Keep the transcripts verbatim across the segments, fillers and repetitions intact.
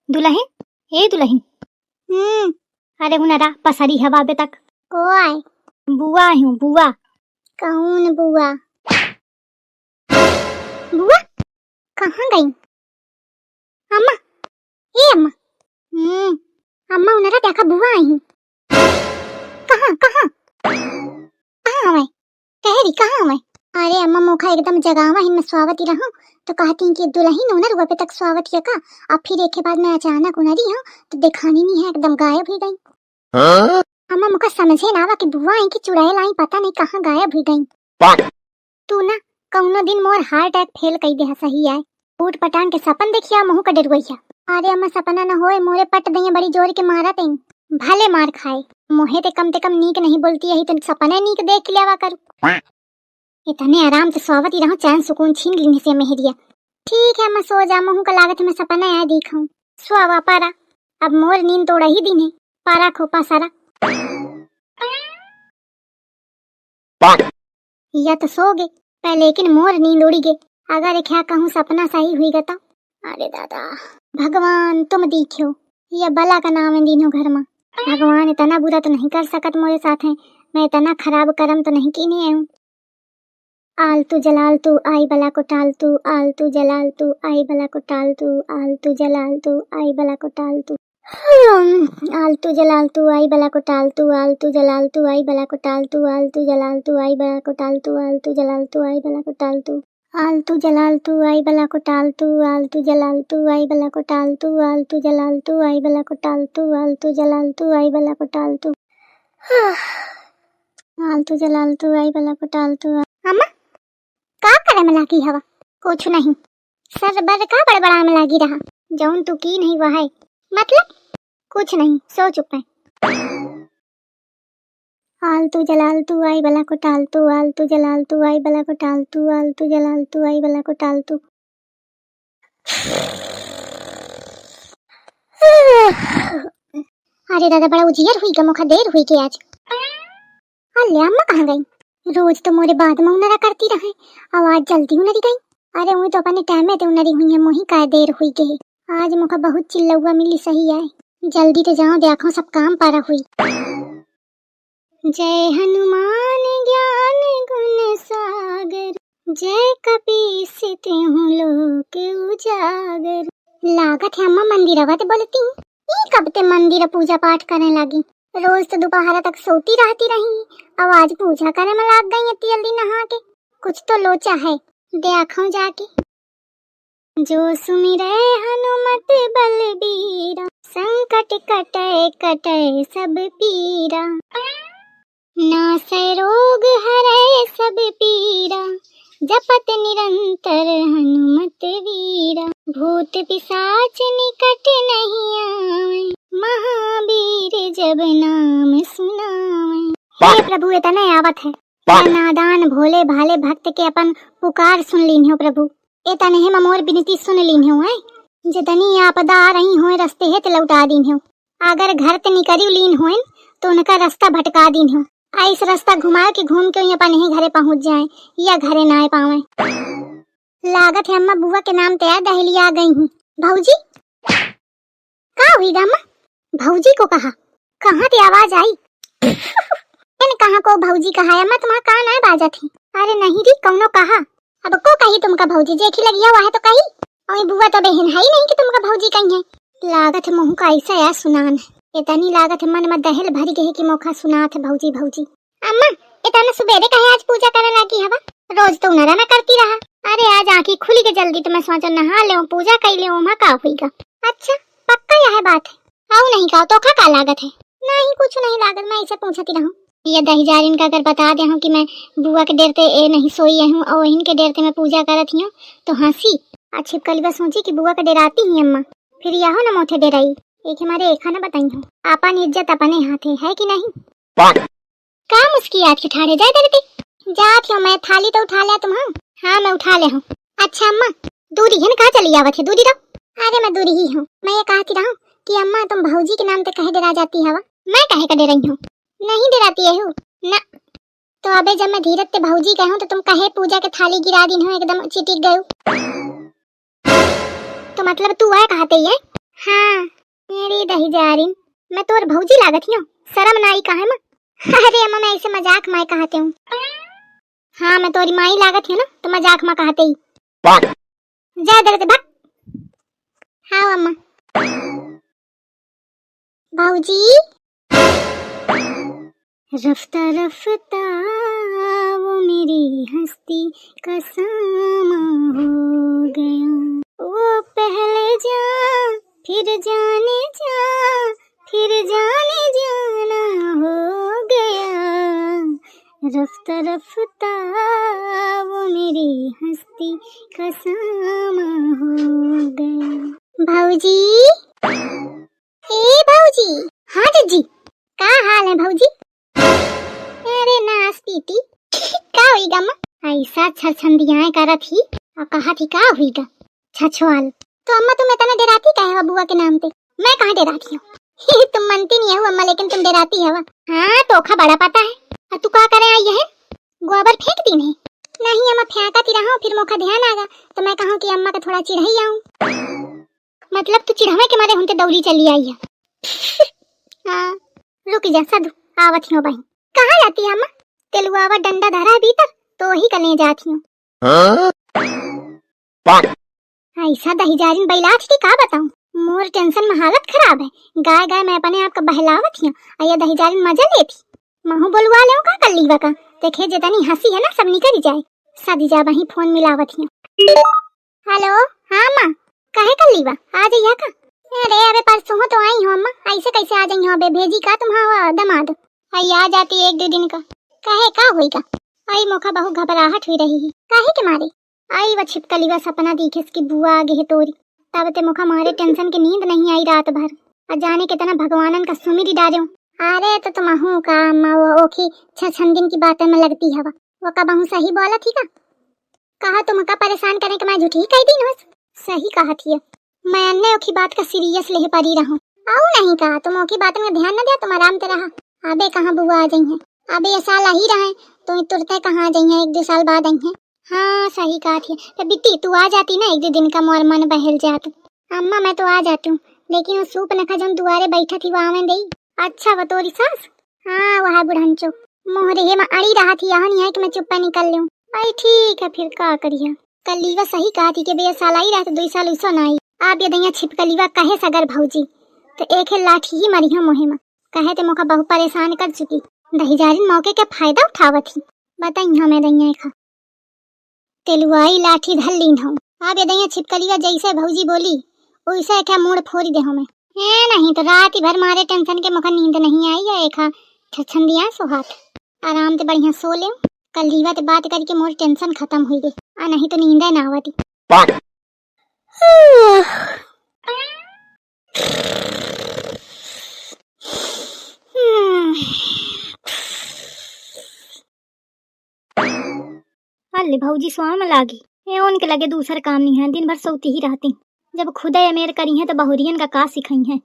दुलहिन, ए दुलहिन। हम्म। अरे उनरा पसरी हवा बे तक। को आए? बुआ आई हूँ, बुआ। कौन बुआ? बुआ? कहाँ गई? अम्मा, ए अम्मा। हम्म। अम्मा, उनरा देखा बुआ आई हूँ। कहाँ, कहाँ? कहाँ हवे? कह रही, कहाँ हवे? अरे अम्मा, मोखा एकदम जगावा ही, मैं स्वावती रहूँ, तो कहती कि दुलहिन उनर हुआ पे तक स्वावत हिया का, अब फिर एके बाद में अचानक उनरी हूँ, तो दिखानी नहीं है, एकदम गायब ही गई। हाँ? अम्मा, मोखा समझे ना आवा कि बुआ आई कि चुड़ैल आई, पता नहीं कहाँ गायब हुई गई। तू ना कौनो दिन मोर heart attack fail कई देहा, सही आए। ऊट पटांग के सपन देखिया, महू का डेरुवैया। अरे अम्मा, सपना न होए, मोरे पट दइया बड़ी जोर के मारत हैं। भले मार खाए, मोहे ते कम ते कम नीक नहीं बोलती यही, तो सपने नीक देख के लेवा करू। इतने आराम से स्वावत ही रहो, चैन सुकून छीन लीन से मेहरिया। ठीक है अम्मा, सो जा, महू का लागत है मैं सपना आया दिखाऊं। स्वावा पारा, अब मोर नींद तोड़ा ही दिन है, पारा खोपा सारा। या तो सो गे, पर लेकिन मोर नींद उड़ी गे। अगर एक ह्या कहूँ सपना सही हुई गे तो। अरे दादा, भगवान तुम दीख्यो, या बला का नाम दीन्हो घर मा। भगवान इतना बुरा तो नहीं कर सकत मोरे साथ है, मैं इतना खराब कर्म तो नहीं कीने हूँ। आलतू जलालतू आई बला को टालतू, आलतू जलालतू आई बला को टालतू, आलतू जलालतू आई बला को टालतू। हम्म, आलतू जलालतू आई बला को टालतू, आलतू जलालतू आई बला को टालतू, आलतू जलालतू आई बला को टालतू, आलतू जलालतू आई बला को टालतू। आलतू जलालतू आई बला को टालतू, आलतू जलालतू आई बला को टालतू, आलतू जलालतू आई बला को टालतू, आलतू जलालतू आई बला को टालतू। आलतू जलालतू आई बला को टालतू। अम्मा, का करे में लागी हवा? कुछ नहीं। सर बर का बड़बड़ा में लागी रहा? जौन तू की नहीं वह है। मतलब? कुछ नहीं, सो चुप है। आलतू जलालतू आई बला को टालतू, आलतू जलालतू आई बला को टालतू, आलतू जलालतू आई बला को टालतू। अरे दादा, बड़ा उजियर हुई गे, मोखा देर हुई गे आज। अल्ले, अम्मा कहाँ गई? रोज तो मोरे बाद में उनरा करती रहे, अब आज जल्दी उनरी गई। अरे, वही तो अपने टाइम में ते उनरी हुई है, मोही का देर हुई गे। आज मोखा बहुत चिल्लौआ मिली, सही आए। जल्दी तो जाओ, देखो सब काम पारा हुई। जय हनुमान ज्ञान गुण सागर, जय कपीस तिहु लोक उजागर। लागत है अम्मा मंदिरवा ते बोलती। ई कब ते मंदिर पूजा पाठ करे लागी? रोज तो दोपहर तक सोती रहती रही, अब आज पूजा करे में लाग गई इतनी जल्दी नहा के। कुछ तो लोचा है, देखो जाके। जो सुमिरै हनुमत बलबीरा, संकट कटै कटै सब पीरा। नासै रोग हरै सब पीरा, जपत निरंतर हनुमत वीरा। भूत पिसाच निकट नहीं आवै, महावीर जब नाम सुनावै। हे प्रभु, इतने आवत है। या नादान भोले भाले भक्त के अपन पुकार सुन लीन्हो प्रभु। ए तनहे में मोर बिनती सुन लीन्हो, हैं? जितनी आपदा आ रही होए, रस्ते हेत लौटा दीन्हो। अगर घर ते निकरी लीन होएन, तो उनका रास्ता भटका दीन्हो। ऐस रास्ता घुमाए के घूम के उई अपन ही घरे पहुँच जाए, या घरे ना पावे। लागत है अम्मा बुआ के नाम ते आ दहलिया आ गई ही। भौजी, का हुई गा अम्मा? भौजी को कहा? कहाँ ते आवाज आई? इन कहाँ को भौजी कहा है? अम्मा तुम्हारा कान आए बाजत है। अरे नहीं री, कौनो कहा। अब को कही तुमका भौजी? जेखी लगिया हुआ है तो कही। और बुआ तो बहन है ही नहीं कि तुमका भौजी कही है। लागत है मुँह का ऐसा या सुनान है। इतनी लागत है मन में दहल भरी गई कि मोखा सुनात है भौजी भौजी। अम्मा, इतना सुबेरे काहे आज पूजा करे लागी हवा? रोज तो उनरा ना करती रहा। अरे, आज आँखी खुली के जल्दी, तो मैं सोचा नहा लेऊं, पूजा कर लेऊं, ओमा का हुई गा। अच्छा, पक्का यह बात है? आऊ नहीं का, तोखा का लागत है? नहीं, कुछ नहीं लागत, मैं ऐसे पूछती रहूं। ये दहिजारिन का अगर बता दे हूँ कि मैं बुआ के डेर ते ए नहीं सोई हूँ और इनके डेर ते मैं पूजा करत ही हूँ, तो हंसी। आ छिपकली बस सोची कि बुआ के डेराती ही अम्मा, फिर यहो न मोथे डेराई। एक हमारे एक खाना बताई हूँ, आपन इज्जत अपने हाथे है कि नहीं? का मुस्कियात के ठाड़े जाए दे बेटी? जात हो मैं, थाली तो उठा लिया तुम, हाँ? हाँ, मैं उठा ले हूँ। अच्छा अम्मा, दूरी है ना, कहाँ चली आवत है? दूरी रहो। अरे मैं दूरी ही हूँ। मैं ये कहती रहूँ कि अम्मा तुम भौजी के नाम ते कहे डरा जाती हवा? मैं कहे का डराई हूँ? नहीं डराती है हूँ ना। तो अबे जब मैं धीरज ते भौजी कहूँ तो तुम कहे पूजा के थाली गिरा दीन्हो, एकदम चिटिक गयो। मतलब तू वह कहते ही है? हाँ, मेरी दहिजारिन, मैं तोर भौजी लागत हियो, शर्म ना आई काहे मा? अरे अम्मा, मैं ऐसे मजाक मा कहते हूँ। हाँ, मैं तोरी माई लागत हियो ना, तो मजाक मा कहते ही। जा दे दे, भाग। हाँ अम्मा। भौजी। रफ्ता रफ्ता वो मेरी हस्ती का सामा हो गया। वो पहले जा, फिर जाने जा, फिर जाने जाना हो गया। रफ्ता रफ्ता वो मेरी हस्ती का सामा हो गया। भौजी, ए भौजी। हाँ जीजी, का हाल है भौजी? अरे नास पीटी, का हुई गा अम्मा? ऐसा छरछंदियाएं करत ही, और कहा थी का हुई गा? छछवाल। तो अम्मा तुम इतना डराती काहे हो बुआ के नाम पे? मैं कहाँ डराती हूँ? तुम मनती नहीं हो अम्मा, लेकिन तुम डराती हो। हाँ, तोखा बड़ा पता है। और तू का करे आई है? गोबर फेंक दी नहीं? नहीं अम्मा, फेंकत ही रहा हूँ, फिर मोखा ध्यान आगा, तो मैं कहूँ कि अम्मा का थोड़ा चिढ़ाई आऊँ। मतलब तू चिढ़ावे के मारे हुनते दौड़ी चली आई है। हाँ, रुक जा सधु, आवत ही हो बहिन। कहाँ जाती है अम्मा? तेलुआवा डंडा धरा है भीतर, तो वही का ले जाती हूँ। हाँ? ऐसा दहिजारिन बैलात की का बताऊं, मोर टेंशन में हालत खराब है। गाय गाय मैं अपने आप का बहलावत हिया, आ ये दहिजारिन मजा लेती। महू बोलवा लेऊं का कल्लीवा का, देखे जितनी हंसी है ना सब निकल जाए। सदी जा वहीं फोन मिलावत हिया। हेलो, हाँ माँ, काहे कल्लीवा, आ जइया का? अरे अबे परसों तो आई हो अम्मा, ऐसे कैसे आ जाई हो? अबे भेजी का तुम्हारा दमाद? आई आ जाती एक दो दिन का। काहे, का होई का? आई मोखा बहुत घबराहट हुई रही है। काहे के मारे? आई वा छिपकली वा सपना देखिस कि बुआ आगे है तोरी। तब ते मोखा मारे टेंशन के नींद नहीं आई रात भर। आ जाने कितना भगवानन का सुमिरी डारेउ। अरे तो तुम अहू का अम्मा वो ओखी छछंदिन की बातें में लगती हवा। वो का बहु सही बोला थी का? कहा तुमका परेशान करे के मैं झूठी कह दी नोस। सही कहा थी। मैं अन्ने ओखी बात का सीरियस लेहे परी रहूं। आऊ नहीं कहा, तुम ओखी बात में ध्यान न दिया, तुम आराम से रहा। अबे कहाँ बुआ आ जाई हैं? अबे ये साल आ ही रहा है, तो तुरते कहाँ आ जाई हैं, एक दो साल बाद आई हैं। हाँ, सही कहा थी। तो बिट्टी, तू आ जाती ना एक दो दिन का, मोर मन बहल जात। अम्मा, मैं तो आ जाती हूँ, लेकिन वो सूप नखा जौन दुआरे बैठा थी, वो आवे देई। अच्छा, वो तोरी सास? हाँ, वह बुढ़ंचो। मोहरे हे में अड़ी रहा थी, यहाँ नहीं है कि मैं चुप्पा निकल लूँ। भाई ठीक है, फिर का करिया? कल्लीवा सही कहा थी कि बे साल आई रहा तो दुई साल उसो ना आई। आप ये दैया छिपकलीवा कहे सगर भौजी, तो एक है लाठी ही मरी हो मोहे में। कहे ते मोका बहुत परेशान कर चुकी। दहिजारिन मौके के फायदा उठावत ही। बताई हमें दैया खा। तेलुआई लाठी धर लीन हो। आप ये दैया छिपकलिया जैसे भौजी बोली, वैसे क्या मूड़ फोड़ी दे हमें। ए, नहीं तो रात भर मारे टेंशन के मोका नींद नहीं आई है। एक हाँ छछंदिया सो हाथ। आराम से बढ़िया सो ले। कल्लीवा ते बात करके मोर टेंशन खत्म हुई गई। आ नहीं तो नींद ना आवती। अल्ले भौजी स्वाम लागी। ए, उनके लगे दूसर काम नहीं है, दिन भर सोती ही रहती। जब खुदे अमेर करी हैं तो बहुरियन का का सिखाई हैं।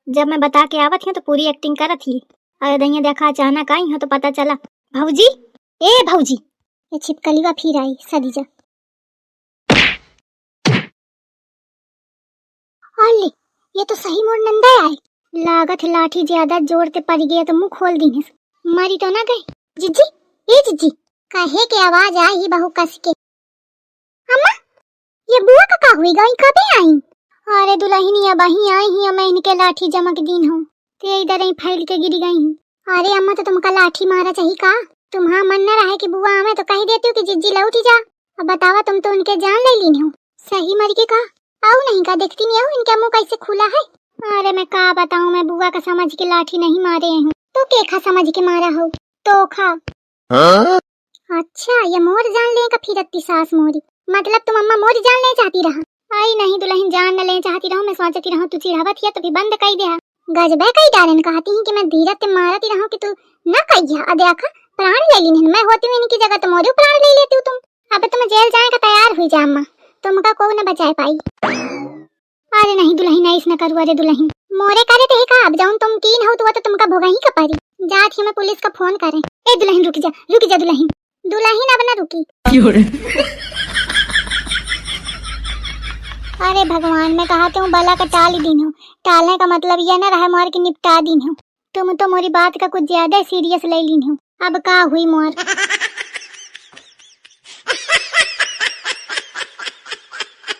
जब मैं बता के आवत हूँ तो पूरी एक्टिंग करत ही। अरे दैया देखा अचानक आई हो तो पता चला। भौजी, ए भौजी, ये छिपकलिवा फिर आई सदीजा। अल्ले, ये तो सही मोर नंदे आए। लागत है लाठी ज्यादा जोर ते पड़ गया तो मुंह खोल दी है। मरी तो ना गए। जिज्जी, ए जिज्जी, कहे के आवाज आई ही बहु कस के। अम्मा, ये बुआ का का हुई गई, कबे आई? अरे दुलहिनिया बही आई ही, मैं इनके लाठी जमक दीन हूँ, ते इधर ही फैल के गिर गई ही। अरे अम्मा, तो तुमका लाठी मारा चाहिए का? तुम्हारा मन न रहे कि बुआ आवे तो कह देती हूँ कि जिज्जी लौटी जा। अब बतावा, तुम तो उनके जान ले लीन हो। सही मर के का? आओ नहीं का, देखती नहीं आओ इनका मुंह कैसे खुला है। अरे मैं का बताऊं, मैं बुआ का समझ के लाठी नहीं मारे हूँ। तो के खा समझ के मारा हो? तो खा। हाँ? अच्छा, ये मोर जान ले का फिरत पिसास मोरी। मतलब तुम अम्मा मोरी जान ले चाहती रहा? आई नहीं दुलहिन, जान न ले चाहती रहो, मैं सोचती रहूं तू चिढ़ावत हिया तो भी बंद कई दे। गजबे कई डारेन कहती ही कि मैं धीरज ते मारती रहूं कि तू न कहिया। अ देखा, प्राण ले लीन, मैं होती हूँ इनकी जगह तो मोरे प्राण ले लेती हूँ तुम। अब तुम जेल जाए का तैयार हुई जा अम्मा, तुमका कोई न बचाए पाई। अरे नहीं दुलहिन, ऐस न करू, अरे दुलहिन, मोरे करे ते ही का, अब जौन तुम कीन हो तो वो तो तुमका भोगही का परी। जात ही मैं पुलिस का फोन करें। ए दुलहिन रुक जा, रुक जा दुलहिन, दुलहिन अब न रुकी। अरे भगवान, मैं कहत हूँ बला का टाल दीन हो। टालने का मतलब यह न रहा मोर कि निपटा दीन हो। तुम तो मोरी बात का कुछ ज्यादा सीरियस ले लीन हो। अब का हुई मोर?